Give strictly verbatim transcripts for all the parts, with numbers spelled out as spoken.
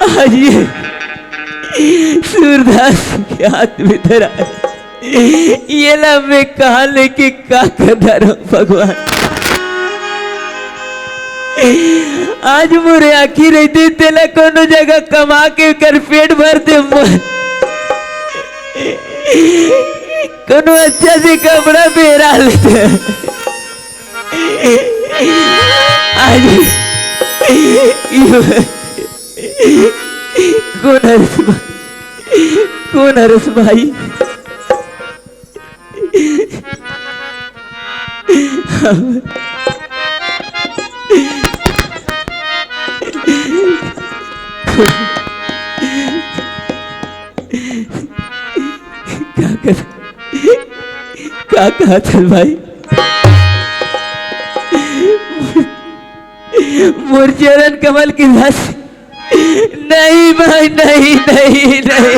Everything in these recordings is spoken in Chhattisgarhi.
आज ये सूरदास के हाथ में धरा है। ये ला मैं कहाँ लेके का करना रहूं भगवान? आज मोरे आँखी रहिते तेला कोनो जगह कमा के कर पेट भर दे मोर। कोनो अच्छा से कपड़ा पहरा लेते। आज ये कौन हरस भाई? कौन हरस भाई? का कर, का कहा चल भाई? मोर चरण कमल के दास। नहीं भाई, नहीं, नहीं, नहीं।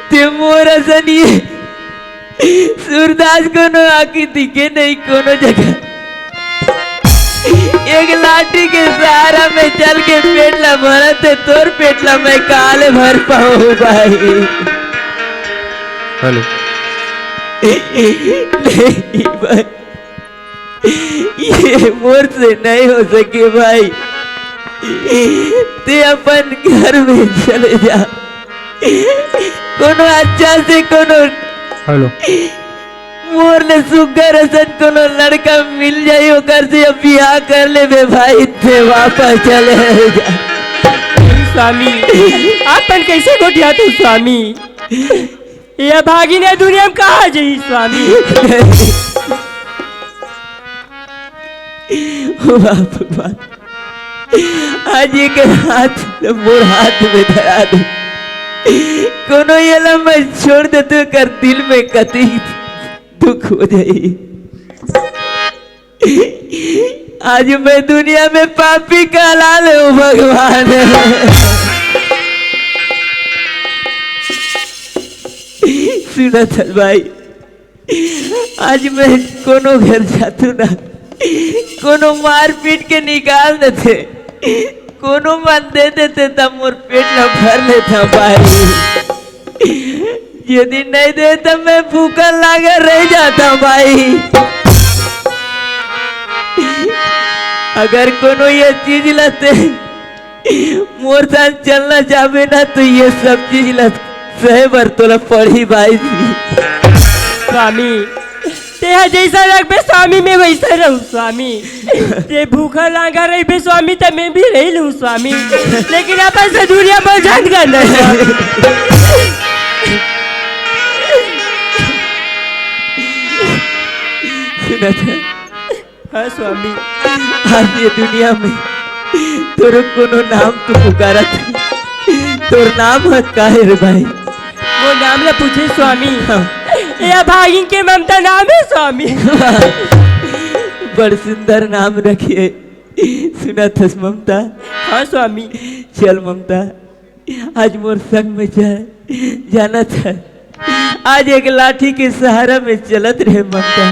ते मोर असन ये सूरदास कोनो आँखी दिखे नहीं कोनो जगह। एक लाठी के सहारा में चल के पेट ला भरत हे, तोर पेट ला मैं काले भर पाऊं भाई। हेलो। नहीं भाई, ये मोर से नहीं हो सके भाई, ते अपन घर में चले जा। कोनो अच्छा से कोनो हेलो। मोर ले सुग्घर असन कोनो लड़का मिल जाई, ओकर से अब बियाह कर लेबे भाई, ते वापस चले जा। स्वामी, आप मन कैसे गोठियात हो स्वामी? ये भागिन ये दुनिया में कहाँ जाही स्वामी? वाह भगवान, आज ये कर हाथ मोर हाथ में धरा दे। कोनो ये ला मैं छोड़ दे तो कर दिल में कति दुख हो जाई। आज मैं दुनिया में पापी कहला ले हूँ भगवान। सुना चल भाई, आज मैं कोनो घर जातू ना, कोनो मार पीट के निकाल देते, कोनो मन दे देते तब मोर पेट ला भर लेता भाई। यदि नहीं दे तब मैं भूखा लागे रह जाता भाई। अगर कोनो ये चीज लते मोर साथ चलना चाहबे ना तो ये सब चीज ला सहे बर तोला पड़ही भाई जी। स्वामी, तेहा जैसा रखबे स्वामी, मैं वैसा रहूं स्वामी। ते भूखा लांगा रहिबे स्वामी, त मैं भी रही लूं स्वामी, लेकिन अपन से दूरिया मत जान करना स्वामी। सुना था। हाँ स्वामी। आज ये दुनिया में तोर कोनो नाम तो पुकारत हे। तोर नाम है का हे रे भाई? वो नाम ला पूछे स्वामी। हाँ। ये भागिन के ममता नाम है स्वामी। बड़ सुंदर नाम रखे। सुना थस ममता? हाँ स्वामी। चल ममता, आज मोर संग में चल, जाना था। आज एक लाठी के सहारा में चलत रहे ममता।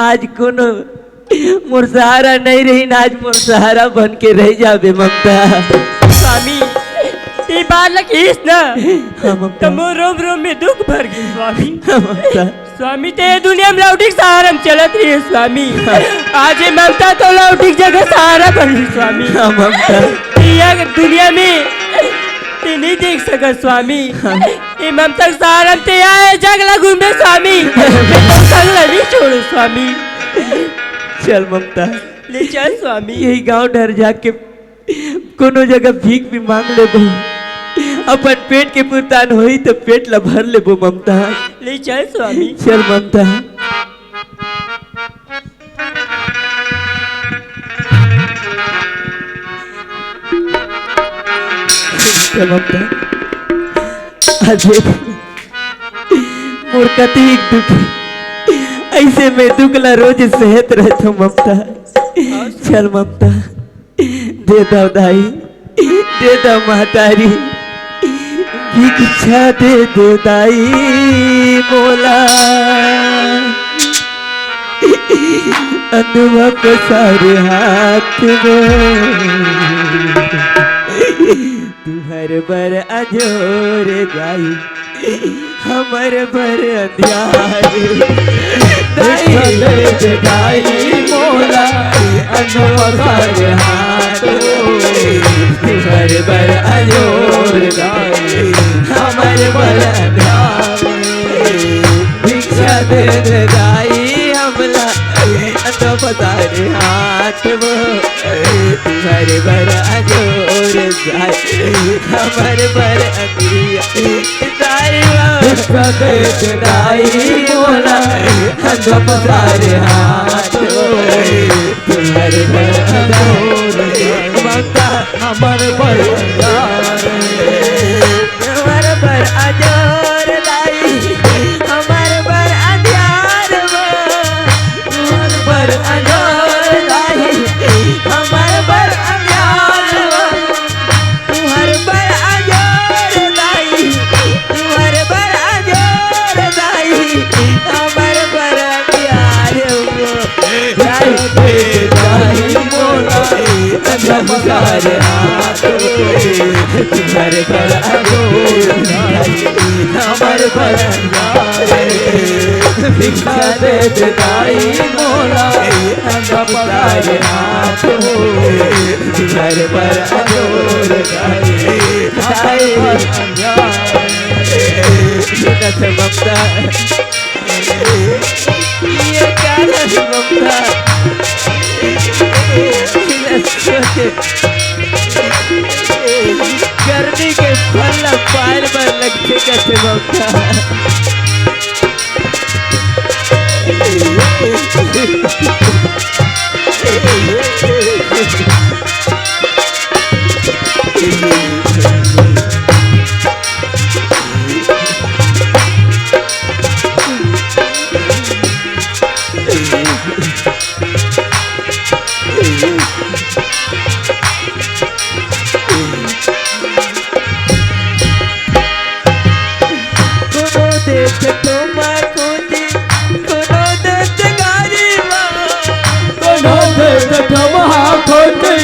आज कोनो मोर सहारा नहीं रही ना, आज मोर सहारा बन के रह जाबे ममता। स्वामी, ये बात ला कहिस ना, हाँ ममता। तो मोर रोम रोम में दुख भर गई स्वामी। हाँ ममता। स्वामी, ते दुनिया में लौटिक सहारा में चलत रही स्वामी। आज ये ममता तो लौटिक जगह सहारा बनी स्वामी। हाँ ममता। ये दुनिया में ते नहीं देख सकत स्वामी। हाँ। ये ममता के सहारा में ते आए जग ला घूमे स्वामी। मैं तो संग ला नहीं छोड़ो स्वामी। चल ममता। ले चल स्वामी। यही गांव डर जाके कोनो जगह भीख भी मांग लेबो, अपन पेट के पुरतान होई तो पेट ला भर लेबो ममता। ले चल स्वामी। चल ममता। चल ममता। आज मोर कति दुख हे। इसे मैं दुख ला रोज सहत रहत हूँ ममता। चल ममता, दे दव दाई, दे दव महतारी, भिक्षा दे दे दाई मोला। अंधवा पसारे हाथ में, तुहर बर अजोर दाई, हमर बर अंधियार। दाई, दाई मोला, अंधवा पसारे हाथ में, तुहर बर अजोर दाई, हमर बर अंधियार। भिक्षा दे दे दाई हमला, अंधवा पसारे हाथ वो, तुहर बर अजोर दाई, हमर बर अंधियार। दाई वो, भिक्षा दे दे दाई मोला, अंधवा पसारे हाथ वो, तुहर बर अजोर दाई। ममता, हमर बर अंधियार। हमर बर अजोर दाई, हमर बर अंधियार वो। हमर बर अजोर दाई, हमर बर अंधियार वो। तुहर बर अजोर दाई, तुहर बर अजोर दाई, हमर बर अंधियार वो। दाई, दाई मोला, अंधवा पसारे हाथ में, तुहर बर अजोर दाई, हमर बर अंधियार। भिक्षा दे दे दाई मोला, अंधवा पसारे हाथ में, तुहर बर अजोर दाई, दाई बर अंधियार। सुनत ममता, ये का रही ममता? गर्मी के फल ला पाए बर लगथे कथे ममता। कोनो देश ठोमा खोजी, कोनो देश गारी मा। कोनो देश ठोमा खोजी,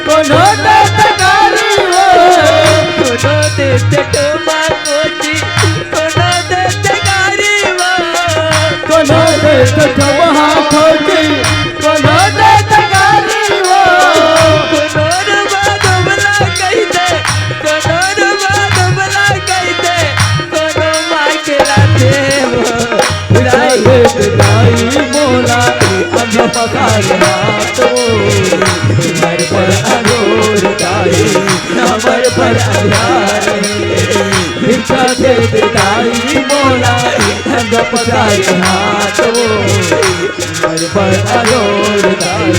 कोनो देश गारी मा। कोनो देश ठोमा खोजी, कोनो देश गारी मा। कोनो देश ठोमा खोजी, कोनो देश गारी मा। कोनो रे बादो बला कहिथे, कोनो रे बादो बला कहिथे, कोनो माई के लाथे वो। दाई, दाई मोला, अंधवा पसारे हाथ वो, हमर बर अजोर दाई, हमर बर अंधियार। भिक्षा दे दे दाई मोला, अंधवा पसारे हाथ वो, हमर बर अजोर दाई,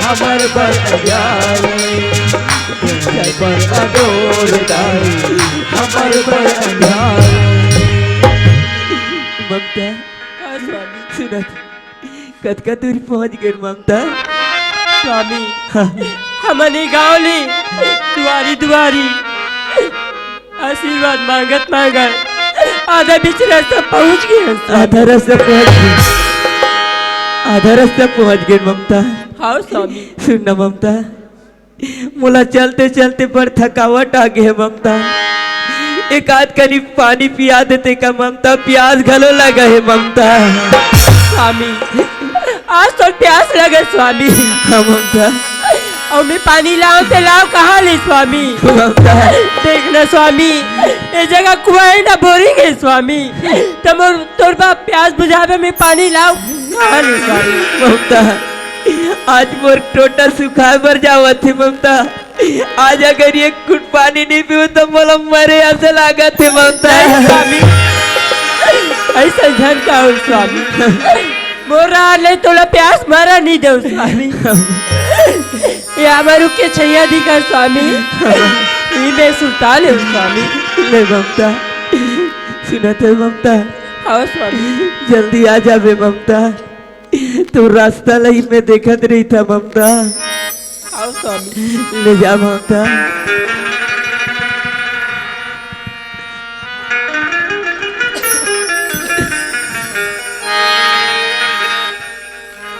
हमर बर अंधियार। हमर बर अजोर दाई, हमर बर अंधियार। ममता, हाँ स्वामी। सुनत, कतका दूर पहुँच गेन ममता? स्वामी, हाँ। हमन ए गाँव ले दुआरी दुआरी आशीर्वाद मांगत मांगत आधा बीच रस्ता पहुँच गेन स्वामी। आधा रस्ता पहुँच गेन, आधा रस्ता पहुँच गेन ममता। हाँ स्वामी। सुन ना ममता, मोला चलते चलते बड़ थकावट आ गे हे ममता। एक आध कनी पानी पिया देते का ममता, प्यास घलो लगा हे ममता। स्वामी, आज तो प्यास लगे स्वामी। हाँ ममता। अउ मैं पानी लाऊं ते लाऊं कहाँ ले स्वामी? ममता। देख ना स्वामी, ए जगह कुआं हे ना बोरिंग हे स्वामी। त मोर तोर बाप प्यास बुझावे में पानी लाऊं कहाँ ले स्वामी? ममता। आज मोर टोटा सुखाए बर जावत हे ममता। आज अगर एक घुट पानी नहीं पीऊँ तो मोला मरे असन लागत हे ममता। नहीं स्वामी, अइसन झन कहव स्वामी। मोर रहत ले तोला प्यास मरे नहीं देवं स्वामी। ये हमर रुख के छइहां दिखा स्वामी। इही में सुरता लेवं स्वामी। ले ममता, सुनत हे ममता? हाँ स्वामी। जल्दी आ जाबे ममता। तोर रास्ता ला ही मैं देखत रहिथंव ममता। आओ स्वामी। ले जा ममता।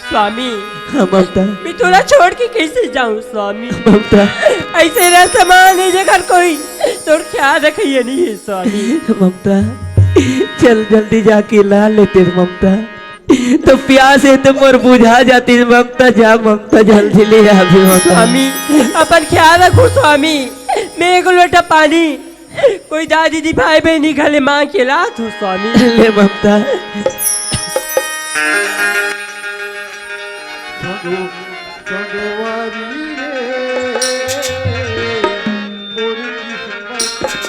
स्वामी। हाँ ममता। मैं तोला छोड़ के कैसे जाऊं स्वामी? ममता। ऐसे रह समान है जेकर कोई तोर ख्याल रखइया नहीं है स्वामी। ममता, चल जल्दी जाके ला ले तेर ममता। तो प्यास हे तो मोर बुझा जातिस ममता, जा ममता जल्दी ले आबे ममता। स्वामी, अपन ख्याल रखहू स्वामी। मैं एक लोटा पानी कोई दाई दीदी भाई बहिनी घर ले मांग के लात हंव स्वामी। ले ममता। संगवारी रे, मोर किस्मत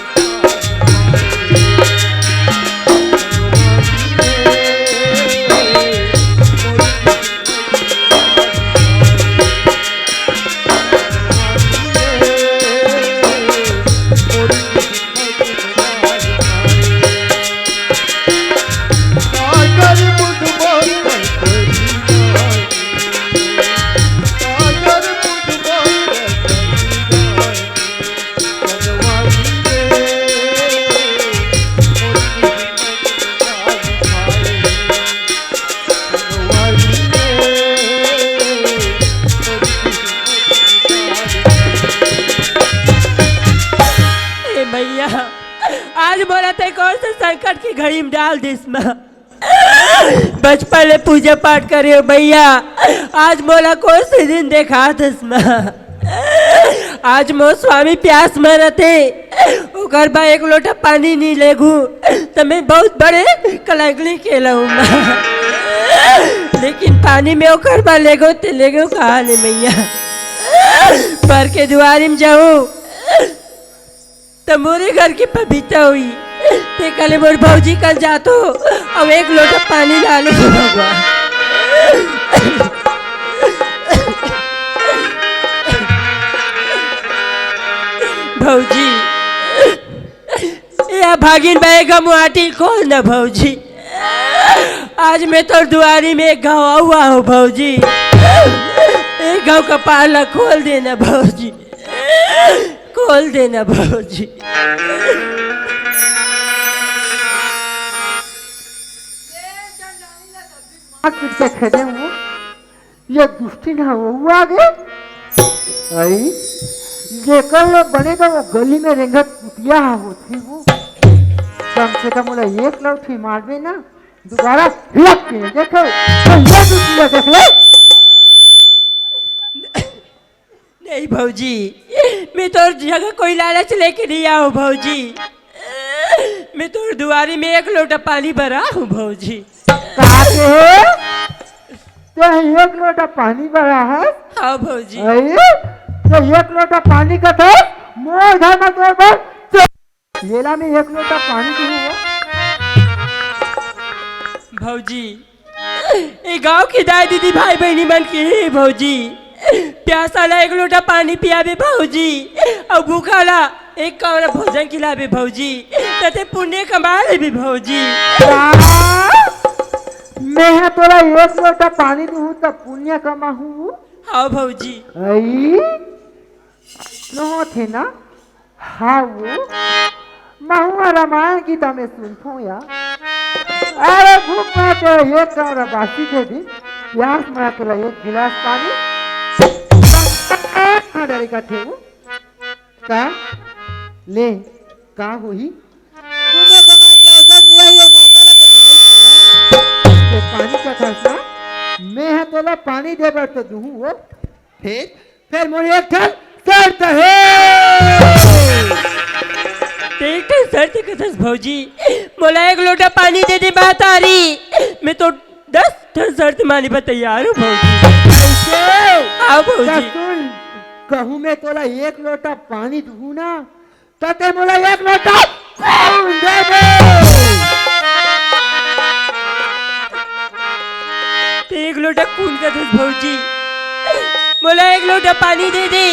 ए भैया, आज मोला तैं कौन से संकट की घड़ी में डाल दिस माँ? बचपन ले पूजा पाठ करे हंव भैया, आज मोला कौन से दिन देखात हस माँ? आज मोर स्वामी प्यास मरत हे, ओकर बर एक लोटा पानी नी लेगहूं, त मैं बहुत बड़े कलंक नी केलहूं माँ। लेकिन पानी मैं ओकर बर लेगहूं, त लेगहूं कहां ले मैया? पर के दुआरी में जाहूं, त मोरे घर के पपीता होही, तेकर ले मोर भौजी कन जाथंव, अउ एक लोटा पानी ला लेहूं भगवान। भौजी, ए भागिन बा, ए गंव माटी खोल न भौजी। आज मैं तोर दुआरी में एक घांव अउ आहूं भौजी, ए गंव कपार ला खोल दे न भौजी। खोल दे न भौजी। आखिर से खेले हूँ, ये दुष्टिन ह वो आगे। आई, जेकर ले बने का वो गली में रेंगत कुतिया ह होथे वो। कम से कम ओला एक लौठी मारबे ना, दोबारा लग के देखो, तो ये दुष्टिन देख ले। नहीं भौजी, मैं तोर जगह कोई लालच लेके नहीं आहूं भौजी। मैं तोर दुआरी में एक लोटा पानी बर आहूं भौजी। का कहे? तो एक लोटा पानी बर आहस? हाँ भौजी। अरे, तो एक लोटा पानी कथे, मोर घर में तोर बर चो-, येला में एक लोटा पानी दे हुआ। भौजी, ए गांव के दाई दीदी भाई बहिनी मन के हे भौजी, प्यासा ला एक लोटा पानी पियाबे भौजी, अउ भूखा ला एक कौरा भोजन खिलाबे भौजी, त तैं पुण्य कमा लेबे भौजी। का? मैं ह तोला एक लोटा पानी दूहूं त पुण्य कमाहूं? हाँ भौजी। अई, नो थे ना? हाँ वो, महूं ह रामायण गीता में सुनथों या। अरे भूख में तो एक कौरा बासी दे दी, प्यास में तो एक गिलास पानी। हाँ, डरे का थे वो? का? ले, का होही? तूने बना के अवसर दिया, ये मौका ला तो मिले ही नहीं। ये पानी का खर्चा, मैं ह तोला पानी दे बर तो दूहूं वो। फिर फेर मोर एक ठन शर्त हे। तें एक ठन शर्त कथस भौजी, मोला एक लोटा पानी दे दे महतारी, मैं तो दस ठन शर्त माने बर तैयार हूं भौजी। कैसे? हाँ भौजी। त सुन, कहूं मैं तोला एक लोटा पानी दूहूं ना, त तैं मोला एक लोटा खून दे दे। तैं एक लोटा खून कथस भौजी, मोला एक लोटा पानी दे दे।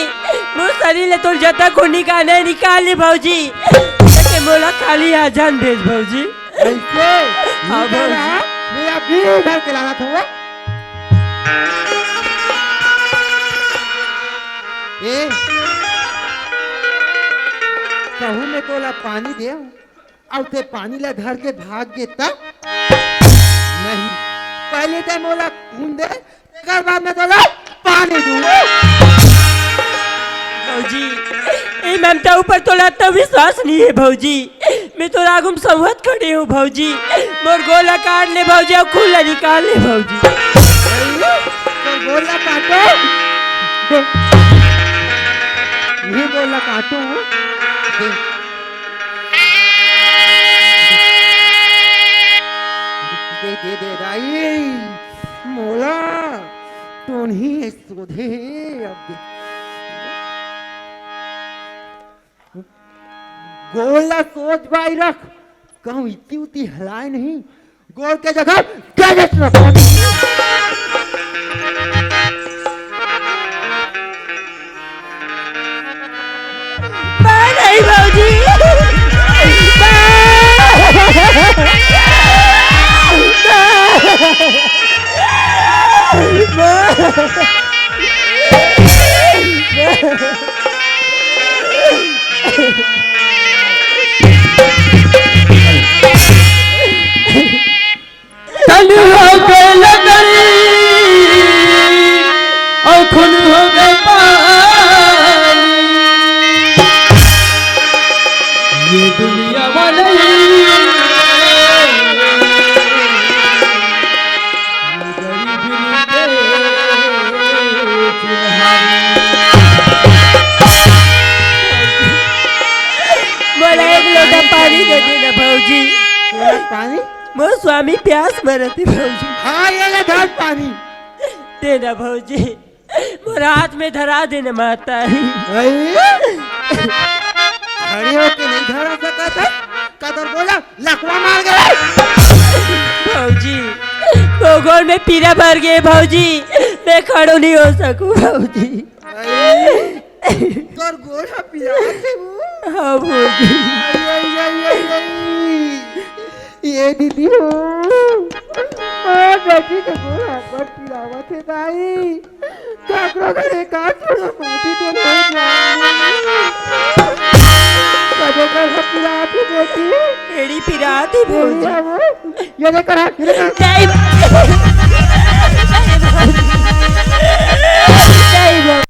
मोर शरीर ले तोर जतका खून निकालना हे निकाल ले भौजी, लेकिन मोला खाली हाथ झन भेज भौजी। ऐसे? हाँ भौजी। मैं अभी उधर के लाना था। मोला पानी दे, अउ ते पानी ला धर के भाग गे त? नहीं, पहले ते मोला खून दे, तेकर बाद में तोला पानी दूँ। भौजी, ए ममता ऊपर तोला अतना विश्वास नहीं है भौजी। मैं तोर आगू म संवत खड़े हूँ भौजी। मोर गोड़ ला काट ले भौजी, अउ खून ला निकाल ले भौजी। तोर गोड़ ला काटो। दे। ये गोड़ ला काटो। दे। दे, दे, दे, दाई। मोला तो नहीं है सोधे अब दे। गोड़ ला सोझ बाई रख, कहूँ इति उति हलाय नहीं, गोड़ के जगह गैरेज रख। बा नहीं भौजी, बा। तन हो गए लकड़ी और खून हो गए पानी। ये दुनिया वाले मोला एक लोटा पानी दे दे ना भौजी। पानी? मोर स्वामी प्यास मरत हे भौजी। हाँ, ये ले धर पानी। दे ना भौजी, मोर हाथ में धरा दे ना माता। अरे, खड़े होके नहीं धरा सकत हे? कदर बोला, लकवा मार गए। भौजी, वो गोड़ में पीरा भर गए भौजी, मैं खड़ो नहीं हो सकूं भौजी। अरे, तोर गोड़ ह पिरात हे वो। हाँ भौजी। अरे, अरे, अरे, अरे। ये दीदी हो, मोर बेटी के गोड़ ह बड़ पिरावत हे दाई। काकरो घरे का छोड़ो माटी दे नहीं जाए। कदे कर ह पिरात हे बेटी। एड़ी पिरात हे भौजी। ये देखो ना, ये देखो। नहीं। नहीं भौजी।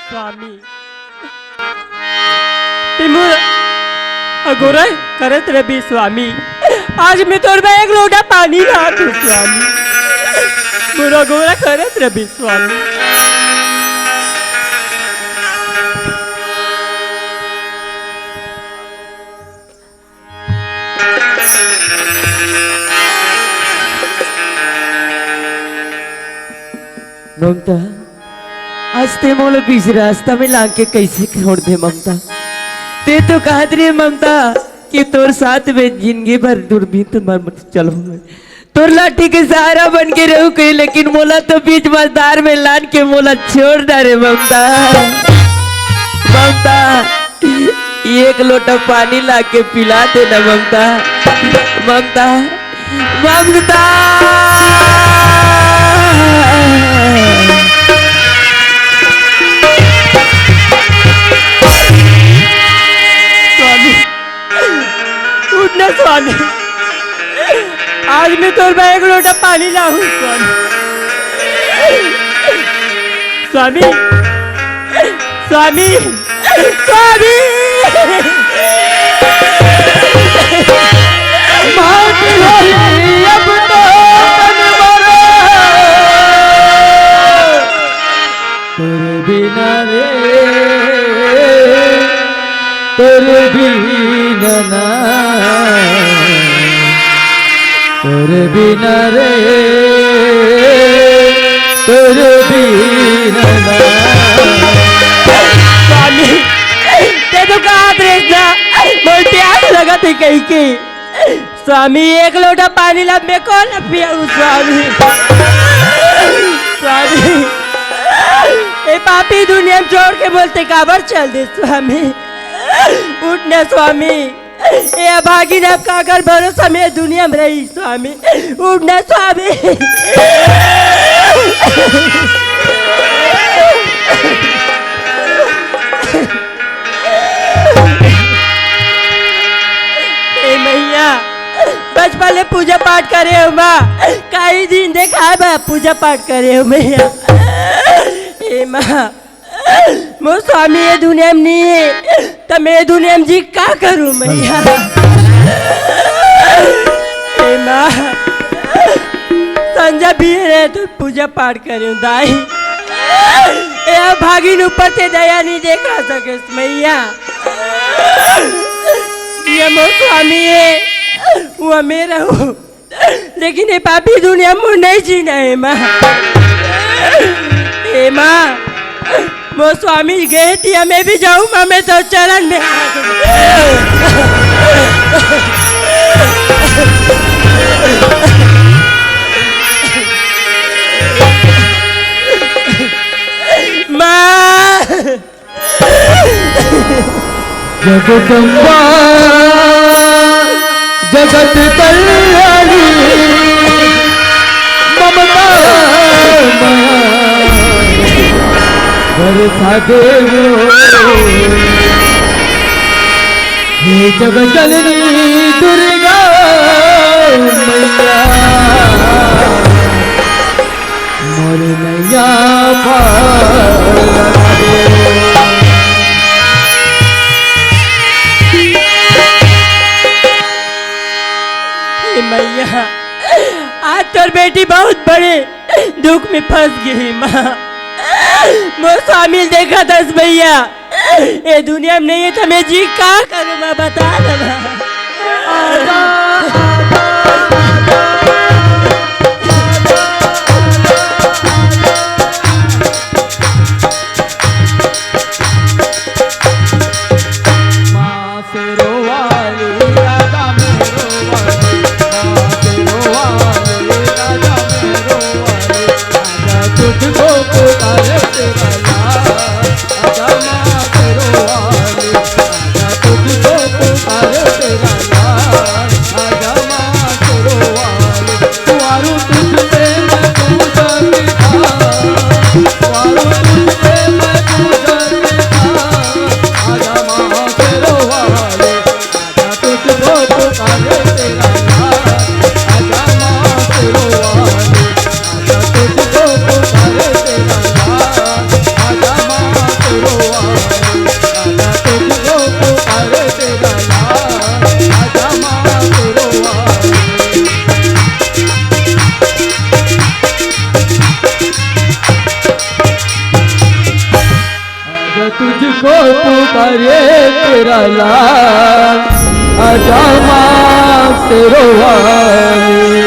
स्वामी, ते मोर अगोरा करत रबे स्वामी, आज मैं तोर बर एक लोटा पानी लात हूँ स्वामी, मोर अगोरा करत रबे स्वामी। ममता, आज ते मोला बीच रास्ता में लांग के कैसे छोड़ दे ममता? ते तो कहत रहे ममता कि तोर साथ में जिंदगी भर दूरबीन तो मर मत चलो। तोर लाठी के सहारा बन के रहूं कहीं, लेकिन मोला तो बीच मझधार में लान के मोला छोड़ डारे ममता। ममता, एक लोटा पानी ला के पिला दे ना ममता। ममता, ममता। स्वामी, उठ ना स्वामी, आज मैं तोर बर एक लोटा पानी लाहूं स्वामी। स्वामी, स्वामी, स्वामी। माटी होई अब तो तन मरो। तोर बिना रे, तोर बिना ना, तोर बिना रे, तोर बिना ना। स्वामी, ते तो कही के, स्वामी, एक लोटा पानी ला मैं कोन ला पियाहूं, स्वामी? स्वामी, ए पापी दुनिया में छोड़ के मोला तैं काबर चल दे, स्वामी? उठ ना, स्वामी। ए अभागिन अब काकर भरोसा में दुनिया में रही, स्वामी। उठ ना, स्वामी। ए मैया, बचपन ले पूजा पाठ करे हंव माँ, कई दिन देखाय बा पूजा पाठ करे हंव मैया। ए माँ, मोर स्वामी ए दुनिया में नइ हे, त मैं ए दुनिया में जी का करूं मैया? ए माँ, संझा बिहने तो पूजा पाठ करे हंव दाई। ए अभागिन ऊपर से दया नइ देखा सकेस मैया। ये मोर स्वामी हे, वो मेरा हो। लेकिन ए पापी दुनिया में मोर नइ जीना हे माँ। ए माँ, मोर स्वामी गे हे तिहां मैं भी जाहूं माँ, मैं तोर चरण में हाथ माँ। जगदम्बा जगत कल्याणी ममता माया बरसा देवो हे जगत जननी दुर्गा मैया। मोर नैया पार लगा दे। हे मैया, आज तोर बेटी बहुत बड़े दुख में फंस गे हे माँ। मोर स्वामी ल देखा दस भैया, ए दुनिया में नइ हे त मैं जी का करूं माँ, बता ना माँ। तुझको पुकारे तेरा लाल, आजा माँ शेरों वाली।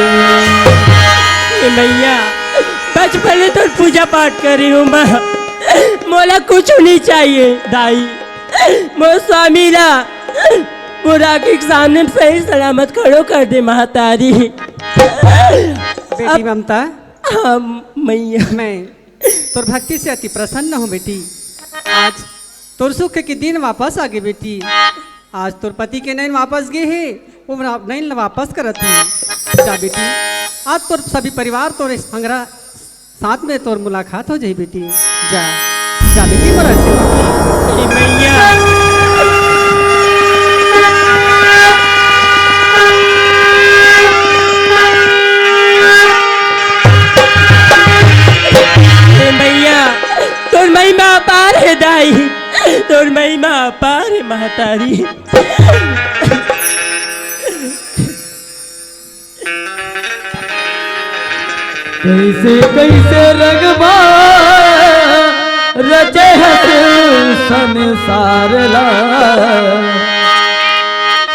ए मैया, बचपन ले तोर पूजा पाठ करे हंव माँ, मोला कुछु नइ चाहिए दाई। मोर स्वामी ला मोर आँखी के सामने में सही सलामत खड़ो कर दे महतारी। बेटी ममता, हाँ मैया। मैं तोर भक्ति से अति प्रसन्न हंव बेटी। आज तोर सुख के दिन वापस आ गे बेटी। आज तोर पति के नैन वापस गे हे, वो नैन ला वापस करत हे। जा बेटी, आज तोर सभी परिवार तोर संगरा साथ में तोर मुलाकात हो जाही बेटी। जा, जा बेटी, मोर आशीर्वाद। ए मैया। ए मैया, तोर महिमा अपार हे दाई, तोर महिमा अपार हे महतारी। कइसे कइसे रंगवा रचे हस संसार ला,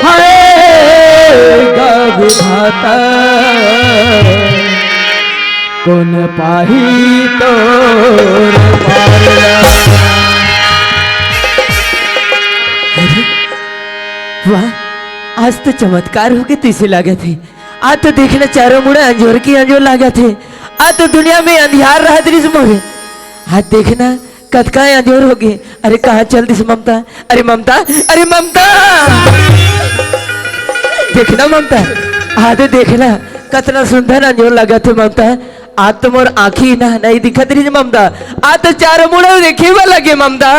हाय गा विधाता, कोन पाही तोर पार ला। अरे, वाह, आज तो चमत्कार होके तइसे लागत हे। आज तो देखना चारों मुड़ा अंजोर के अंजोर लागत हे। आज तो दुनिया में अंधियार रहत रिहिस मोरे। आज देखना कतका अंजोर होगे। अरे कहाँ चल दिस ममता? अरे ममता, अरे ममता! देखना ममता, आज देखना कतना सुंदर अंजोर लागत हे ममता। आज तो मोर आँखी ना नहीं दिखत रिहिस ममता। आज तो चारों मुड़ा देखे बर लगे ममता।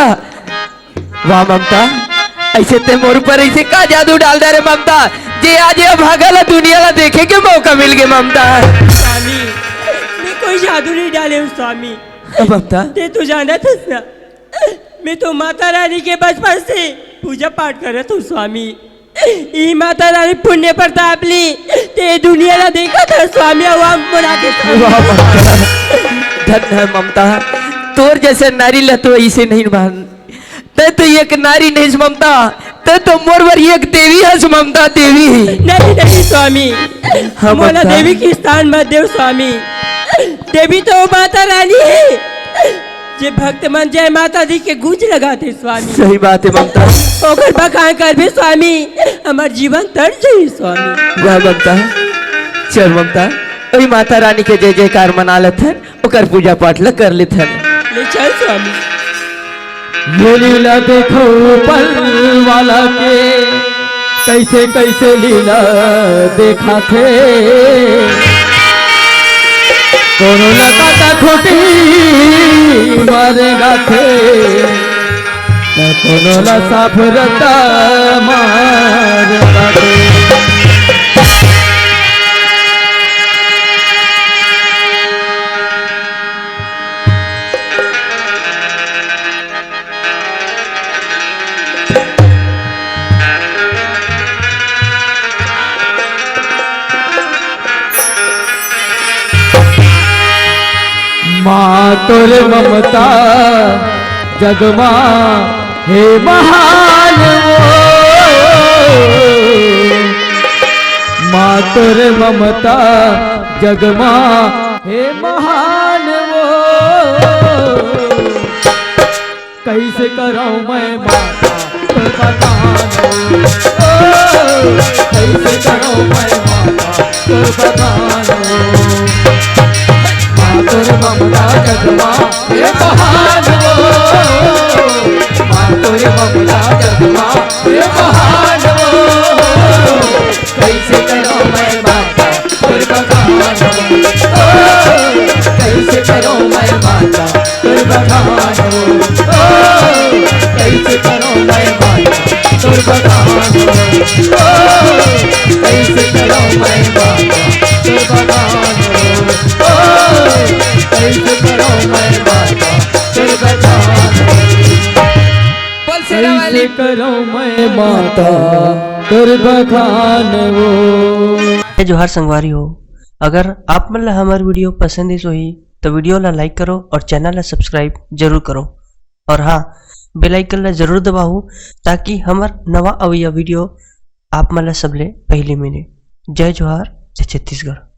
वाह ममता, अइसे ते मोर ऊपर अइसे का जादू डाल दे रे ममता, जे आज ये भागा ला दुनिया ला देखे के मौका मिल गे ममता। स्वामी, मैं कोई जादू नहीं डाले हूँ स्वामी। ममता। ते तो जानत हस ना, मैं तो माता रानी के बचपन से पूजा पाठ करत हूँ स्वामी। ई माता रानी पुण्य प्रताप ले ते दुनिया ला देखत हस स्वामी, अउ आप मोला के स्वामी। वाह ममता, धन्य हे ममता, तोर जइसे नारी ला तो अइसे नहीं मान। ते तो एक नारी नहीं हस ममता, ते तो मोर बर एक देवी हस ममता, देवी। नहीं, नहीं स्वामी, हाँ, मोला ममता। देवी के स्थान मत देव स्वामी। देवी तो माता रानी हे, जे भक्त मन जय माता दी के गूंज लगाथे स्वामी। सही बात हे ममता। ओकर बखान करबे स्वामी, हमर जीवन तर जाही स्वामी। वाह ममता, चल ममता, ओही माता रानी के जय जयकार मना लेथन। ओकर पूजा पाठ ल कर लेथन। ले चल स्वामी। ये लीला देखो ऊपर वाला के, कइसे कइसे लीला देखाथे। कोनो ला कांटा खूंटी मारे गाथे, त कोनो ला साफ रद्दा मार डारे। माँ तोर ममता जग मा हे महान वो, माँ तोर ममता जग मा हे महान वो। कइसे करौं मैं माता तोर बखान वो, ओ, कइसे करौं मैं माता तोर बखान वो। माँ तोर ममता जग मा हे महान वो, माँ तोर ममता जग मा हे महान वो। कइसे करौं मैं माता तोर बखान वो, ओ, कइसे करौं मैं माता तोर बखान वो, ओ, कइसे करौं मैं माता तोर बखान वो, ओ, कइसे करौं मैं माता तोर बखान वो, ओ, कइसे करौं मैं माता तोर बखान वो। बोल शेरा वाली। कइसे करौं मैं माता तोर बखान वो। जय जोहार संगवारी हो, अगर आप मन ला हमर video पसंद आइस होही, तो video ला like करो और channel ला subscribe जरूर करो। और हाँ, bell icon ला जरूर दबाओ, ताकि हमर नवा अवइया video आप मन ला सबले पहली मिले। जय जोहार, जय छत्तीसगढ़।